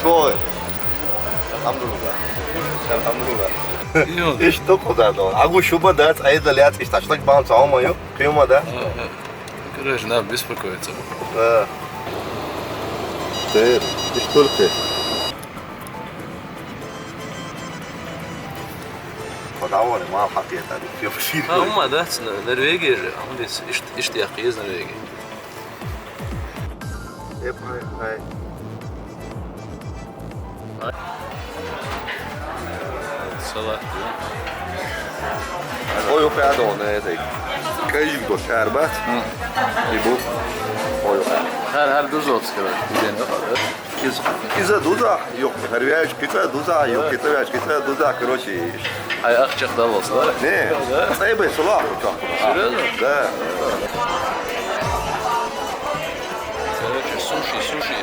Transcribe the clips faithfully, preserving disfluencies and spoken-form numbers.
Ой. Алхьамдулиллахь. Алхьамдулиллахь. Йо. Иштта кхуза дон. Агу шуба дац, айда лац, иштта ашлак бан цаума ю. Кыма да. Короче, надо беспокоиться. Да. Ты, ты только. Подавали, мал хатия тади. Фи фшир. А, ума дац, Норвегия же. А он здесь ишт, ишт я киз Норвегия. Эп, ай, ай. Салат, да? Ой, ой, пардон, это. Кайик до шарбат. И бу. Ой, ой. Гьар, гьар дузовский, короче, дизайн такой, да? Из, из дуза, ё, гьар вяч кица дуза, ё, кица вяч кица дуза, короче. Ай, ахчах даллас, да? Не, да? Цайбай сулах, чё? Серьёзно? Да. Короче, суши, суши.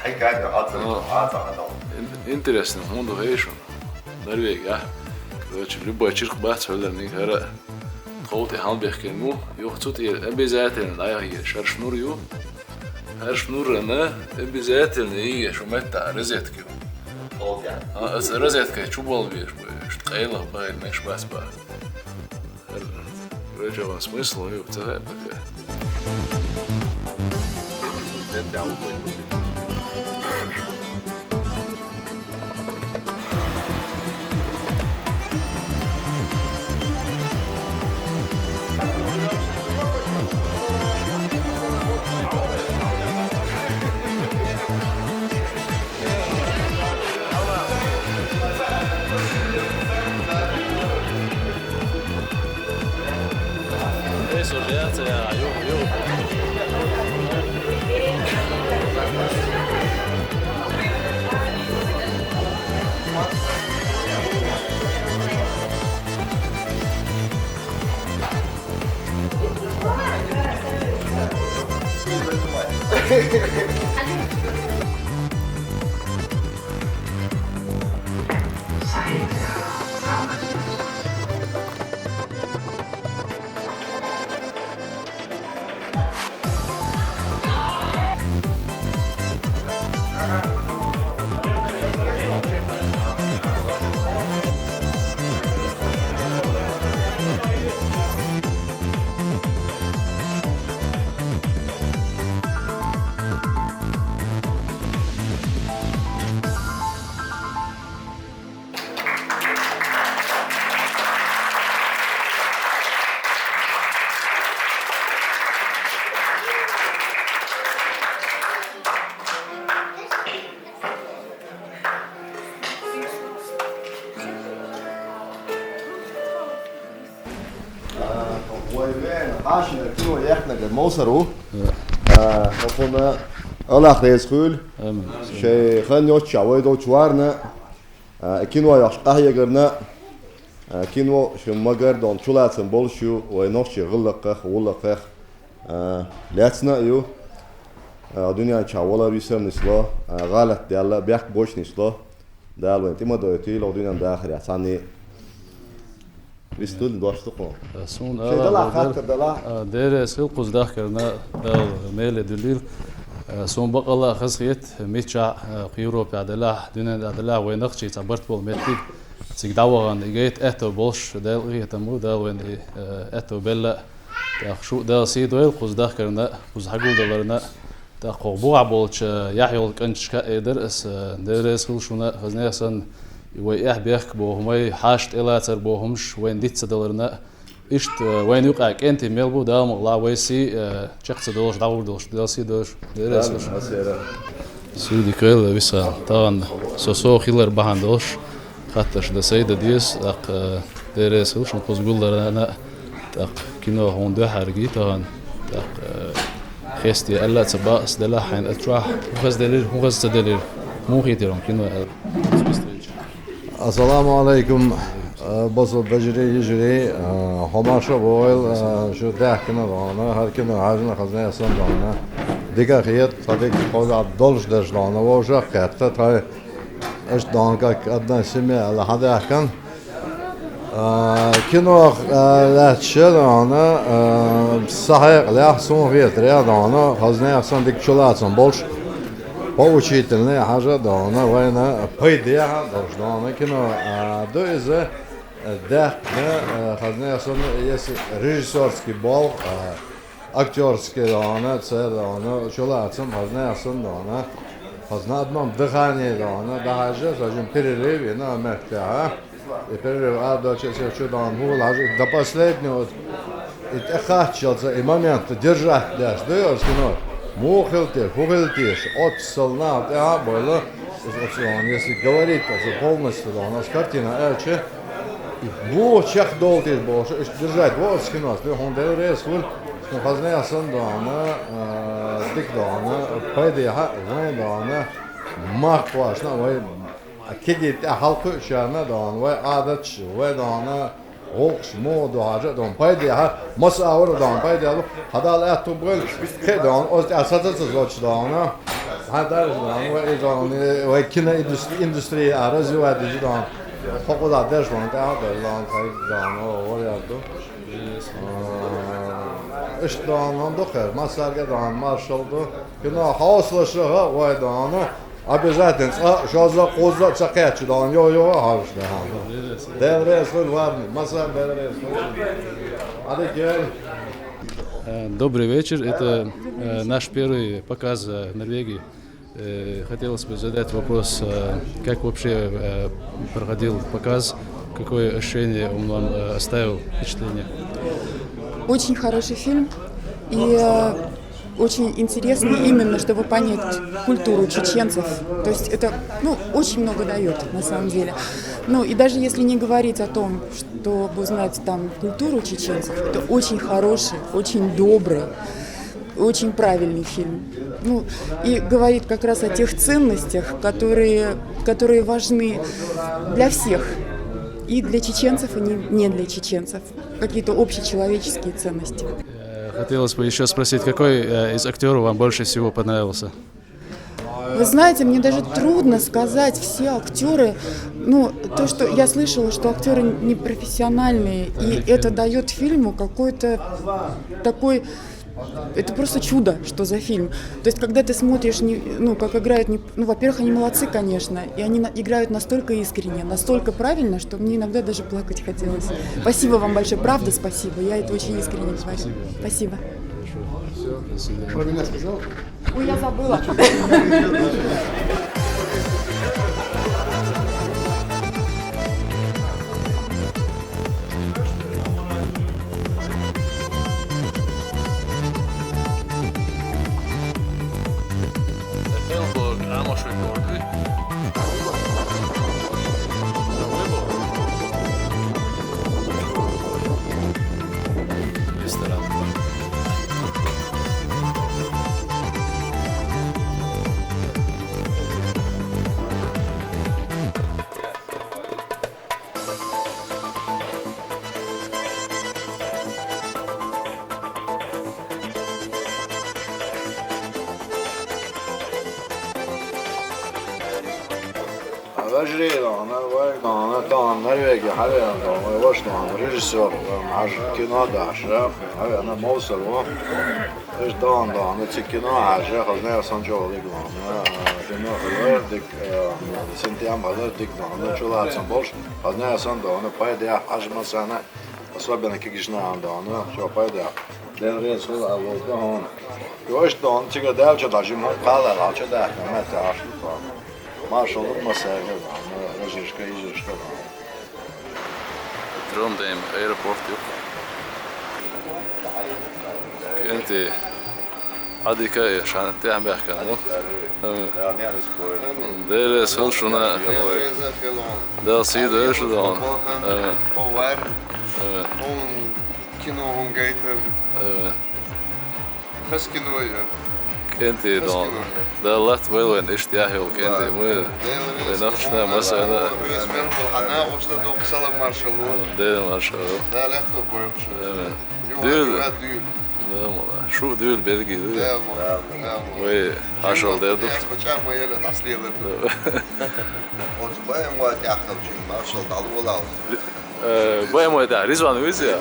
Хай кайда, ацан, Ну, ацан, ацан. Ин-, интересно, хунду хейшун. Норвегия. Короче, любой чирк бац, хӀаллар ниг хӀара тховти хьалбехкин му, юх цу тӀе обязательно дӀаяхъе шар шнур ю. ХӀар шнурана обязательно иге шу метта розетка ю. Окей. А, ас розетка чу болбеш бу, ишт къайла бай, меш бас ба. ХӀар, вежава смысл ю, ца хай бака. Вай вен, хьашна, кино яхнага мовсару. Э. А, хапуна, Аллах реза хуьлда. Амин. Шей хан йоча вай долчу варна. А, кино яхаш къахьегарна. А, кино шун магар дон чулацам болуш ю, вай нохчий гӀуллакхах, гӀуллакхах. А, лаьцна а ю. А, дуьнен чохь валар висар нисло. А, гӀалат даьлла, бехк бош нисло. Дала вайн тӀе ма дойтийла, дуьнен дахарехь цхьаьний. Вистхуьлда дош ду кху. Суна Шайн ала далахь вай хаттар далахь. А, Дела реза хила кхуза дахкарна, Дала меле дуьллийла. А, суна бакъалла хазахета, миччахь, а, кху Европехь делахь, дуьнен тӀехь делахь, вай нохчий цхьа барт болу меттиг. Цига дӀавахана и гайта аьтто болуш, Дала къинхетам бу, Дала вайн и, а, аьтто белла. ТӀаккха шу Дала сий дойла кхуза дахкарна, кхуза хьагулдаларна. ТӀаккха хӀокху бухахь болчу яхь йолу кӀанташка а эр дара аса, Дела реза хила шуна, хазне а санна, и вай эхь-бехк боху хӀумай, хьаша тӀелацар боху хӀумаш вайна диц ца даларна. Иштта, вайна юкъахь кӀентий мел бу, Дала мукъ лахь, вай сий, э, чекх ца долуш, дӀагӀур долуш, Дала сий долуш, Дела реза хила шуна. Амин. Сий дика йойла, Висал. Тахана со, со хилар бахьана долуш, хаттарш дан сай дан деза, тӀаккха, э, Дела реза хила шуна кхуза гулдарна, тӀаккха кино хьуна дуьхьал гий тахана, тӀаккха, э, хесте аьлла а ца бакъ ас делахь хьайна а чохь, хӀун хаза делира, хӀун хаза ца делира, муха хийтира хьуна кино аьлла. Ассаламу алейкум, э, база бежарий, йижарий, э, хьо марша вогӀийла, э, шу даьхкина дохана, хӀара кино хьаьжна хазна ясан дохана. Дика хет, тха дика хоза долуш дерш дона, вовшах а кхетта, тхай иштта дона, как одна семья аьлла, хьадаьхкина. А, кино, а, лаьтташ дона, а, сан хьекъалехь, суна хетарехь дона, хаза нехан санна дика чулацам болуш, поучительный хьажа дона, вайна пайдехьа долуш дона кино, а, ду иза, а, даьккхина, а, хаза нехан санна, если режиссёрский болх, а, актёрский дона, церан дона, чулацам хаза нехан санна дона, хаза надмам дыхание дона, дӀахьаьжча, сан жима перерыв йина меттехьа. И перерыв арадоьлча, аса чу дона, хӀула хьажа, до последнего, и тӀекхаччалца, и момент держать деш, ду оцу кино? Муха хила теша, хӀун хила теша? Оццул наха тӀаьхьа а бевлла, оцу, если говорить, оцу полностью дона, оцу картина аьлча, и муха чекхдовла теша бохуш, иштта держать во оцу кинос, ду хьуна Дела реза хуьлу, хьуна хаза нехан санна дона, а, дика дона, пайдехьа а, вайн дона, махкахошна а, вай А кегий тӀаьхьа хьалакхуьучарна а дона, вай Ӏадаташ, вай дона, гӀуллакхаш муха ду хьажа а дона, пайдехьа, маса а вара дона, пайдехьа, хьадала аьтту бойла, кхин а дона, оцу тӀехь сацацазочу дона, хьан даржа дона, вай и дона, вай кино индус-, индустрия а развивать дижа дона, хӀокхузахь дерш ван тӀехь а дойла дона, тхай дона, вариант ду. А, иштта дона, дукхаьр, массаьрга а дона, маршалла ду, кино хьовсалаш а вай дона, Обязательно цкъа а, шозза а, кхузза а ца кхаьчча дона, йо-йо а хьожуш ду хьан. Дела реза хуьлда, варни, массарна Дела реза хуьлда. Ада гел. Э, добрый вечер. Это, э, наш первый показ, э, в Норвегии. Э, хотелось бы задать вопрос, э, как вообще, э, проходил показ, какое ощущение он вам, э, оставил, впечатление? Очень хороший фильм. И, э, очень интересно именно, чтобы понять культуру чеченцев. То есть это, ну, очень много дает, на самом деле. Ну, и даже если не говорить о том, чтобы узнать там культуру чеченцев, это очень хороший, очень добрый, очень правильный фильм. Ну, и говорит как раз о тех ценностях, которые, которые важны для всех. И для чеченцев, и не, не для чеченцев. Какие-то общечеловеческие ценности. Э, хотелось бы ещё спросить, какой, э, из актёров вам больше всего понравился? Вы знаете, мне даже трудно сказать, все актёры, ну, то, что я слышала, что актёры непрофессиональные, и это даёт фильму какой-то такой, это просто чудо, что за фильм. То есть, когда ты смотришь, не, ну, как играют, не, ну, во-первых, они молодцы, конечно, и они на- играют настолько искренне, настолько правильно, что мне иногда даже плакать хотелось. Спасибо вам большое, правда, спасибо. Я это очень искренне говорю. Спасибо. Что, меня сказал? Ой, я забыла. Ресторан. Вежарий, дона, вай, дона, тахана Норвеге хьавеана, дона, вай ваша, дона, режиссёр, дона, хьажа кино дахьаш, хьавеана Мовсар ву. Иштта, дона, дона, цу кино хьажа, хаза нехан санна чӀогӀа дика, дона, кино хилар дика, синтем хилар дика, дона, чулацам болуш, хаза нехан санна, дона, пайдехьа хьажа массарна, особенно кегийчу нахана, дона, чӀогӀа пайдехьа. Дела реза хуьлда, Алло, дона. Иштта, дона, цига даьлча дӀа жима хӀума кхалла, дӀа чу даьхна, меттехь Ӏаш ду, дона. Маршалла ду массаьрга, дона, вежаршка, йижаршка, дона. Трандхейм аэропорт ю. КӀентий, Ӏа дика а еш, хьан тӀаьхьа баьхкина бу? Амин. Дела реза хуьлда шуна. Дала сий дойла шу, дона. Амин. Амин. Амин. КӀентий, дона. Дала латта бойла вайна иштта яхь йолу кӀентий. Вай нохчашна а, массарна а. Дела маршалла. Амин. Дуьйла. Шу дуьйла белги ду. Вай, хьашал дерду. Яс бача ма яла таслила. Оцу бай ма тяхал чин маршал далвала. Бай ма да, Ризван визи.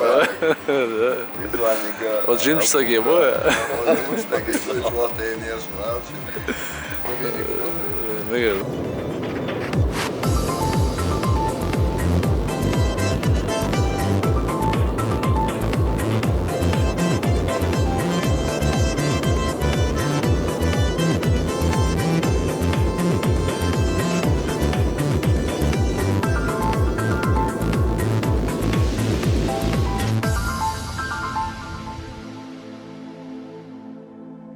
Ризванига. Оцу жимчу саге бо. Оцу жимчу саге бо, чула тенеш вал. Нигер.